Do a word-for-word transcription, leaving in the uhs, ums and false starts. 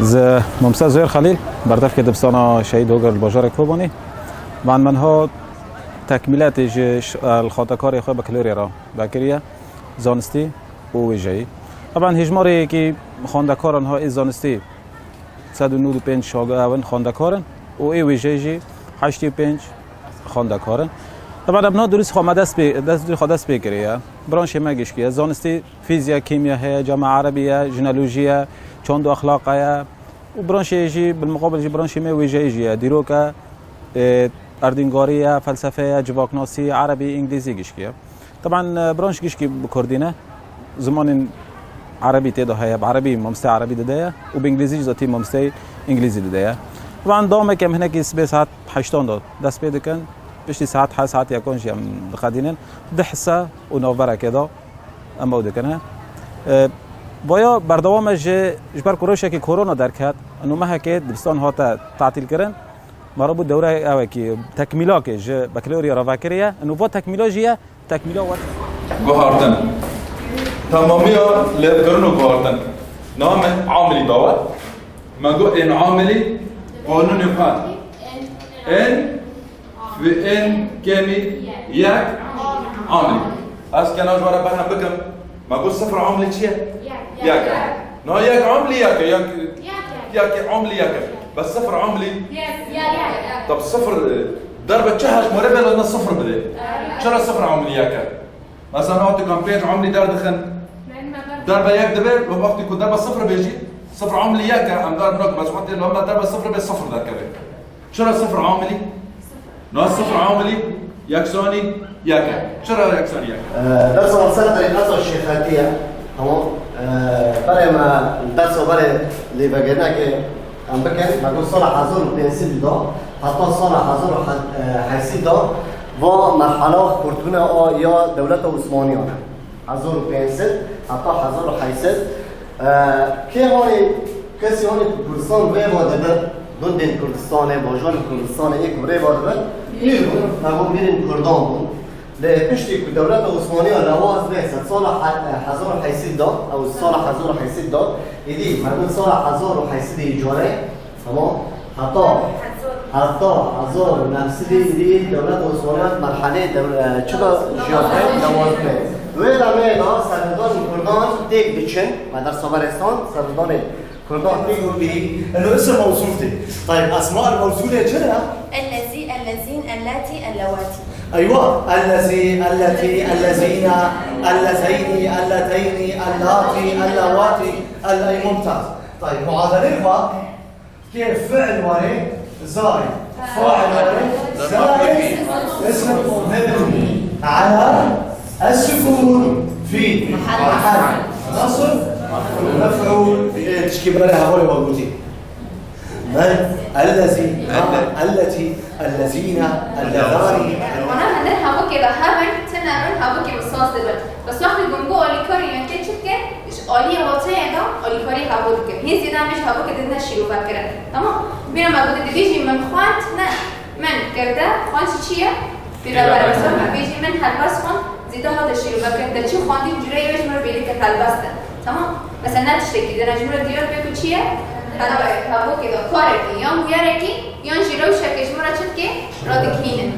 Ez Mamste Zuhêr Xelîl, berdevkê dibistana Şehîd Hoger li bajarê Kobanê. Van min ha tekmîletê ji ş-, li xandekarê xwe bakalorya re vekiriye, zanistî û wêjeyî. Teban hêjmarê yekî xandekaran ha ê zanistî sed û nod û pênc şag-, ew in xandekar in û ê wêjeyî jî heştê û pênc xandekar in. Teban em niha durîs xwe me dest pê, dest, durî xwe dest pê kiriye. Branşê me gişkî ye. Zanistî fîzya, kîmya heye, cama erebî ye, jinolojî ye, çand û exlaqa ye. Û branşê jî, bilmuqabil jî branşê me wêjeyî jî ye. Dîrok e, e, erdîngarî ye, felsefe ye, civaknasî, erebî, îngilîzî gişkî ye. Teban, e, branş gişkî bi kurdî ne. Zimanên erebî tê de heye, bi erebî mamosteyê erebî dide ye û bi îngilîzî jî zatî mamosteyê îngilîzî dide ye. Teban dawameke em hinekî sibê saet heştan de dest pê dikin. Piştî saet heft, saet yekan jî em dixedînin. Di hisa û navberekê de em ew dikin. E, vaya berdewam e ji, ji ber ku rewşekî korona derket, û mehekê dibistan hate tatîl kirin. Me re bû dewre ewekî tekmîlakê ji bakalorya re vekiriye. Û va tekmîla jî ye, tekmîla wet. Guhartin. Temamiya lêvkirin û guhartin. Name amilî dawe. Me got ên amilî, qanûnê xwe. Ên Fi ên kemî yek amlî. Ez kena ji we re behm bikim. Me got sifir amlî çi ye? Yek. Yek e. Niha yek amlî yek e. Yek, yek amlî yek e. Bes sifir amlî. Tab sifir, e, derbe çi hejmarê bê, lazim e sifir bidê. Çira sifir amlî yek e? Mesela niha tu kan pênc amlî derdixin. Derbe yek dibe, wextî ku derbe sifir bê jî, sifir amlî yek e, em dar nakin. Bes wextê li me derbe sifir bê, sifir derkeve. Çira sifir amilî? Na sifir amilî yeksanî yek e. Çira yeksanî yek e? Ee, dersa ser terîqeta şêxetî ye. Tamam. Ee, berê me dersa berê lêvekirinekê em bikin. Me got sala hezar û pênc sed de heta sala hezar û heyşt sed de va merhala xurtbûna a ya dewleta Osmaniyan e. Hezar û pênc sed heta hezar û heyşt sed. Ee, kê hanê, kesî hanê ku Kurdistan rêva dibe, gundên Kurdistanê, bajarên Kurdistanê ê ku rêva dibe, mîr bûn, me got mîrên Kurdan bûn. Lê piştî ku dewleta Osmaniya lewaz bê, sed sala he-, hezar û heyşt sed de, ew sala hezar û heyşt sed de, êdî me got sala hezar û heyşt sed îcarê, Tamam. Heta, heta hezar û neh sed û dî dewleta Osmaniyan merhelê dew-, e, çi de jiyan be, lewaz be. Wê demê de serhildanên Kurdan têk diçin, me dersa berê sand, serhildanê Kurdan têk û bî. Elo isim mewsûf tê. Tayb, esma el mewsûlê çi ne? Ellezî, ellezîn, elletî, ellewatî. Eywa, ellezî, elletî, ellezîne, ellezeynî, elleteynî, ellatî, ellewatî, el-, ey mumtaz. Tayb, muadelê xwe. Kê fi'l were, zay. Fail were, zay. Ism mebni ala es-sukun fi mahal nasb mef'ul. Ê, tişkî berê hevalê we gotî. Men, ellezî, ha, elleti, ellezîne, ellezanî. Wana hindin hevokê de hev in, tune bin, hevokê bi saz dibin. Bes wextê gumgo alîkarê yan tê çi dike? Ji aliyê wateyê de alîkarî hevû dikin. Hîn zêde em ê ji hevûkê didine şîrovekirin. Tamam? Bîra me gotî dibêjî min xwend, ne. Min kirde, xwend jî çi ye? Pêveber e. Mesela me bêjî min helbest xwend, zêde hate şîrovekirin. Te çi xwendî, cûreyê wê ji min re bêrî kir helbest e. Tamam? Mesela ne tiştekî didine ji min re diyar bê ku çi ye? Helbest. Hevûkê de karekî, yan bûyerekî, yan jî rewşekê ji min re çi dike? Radikînin.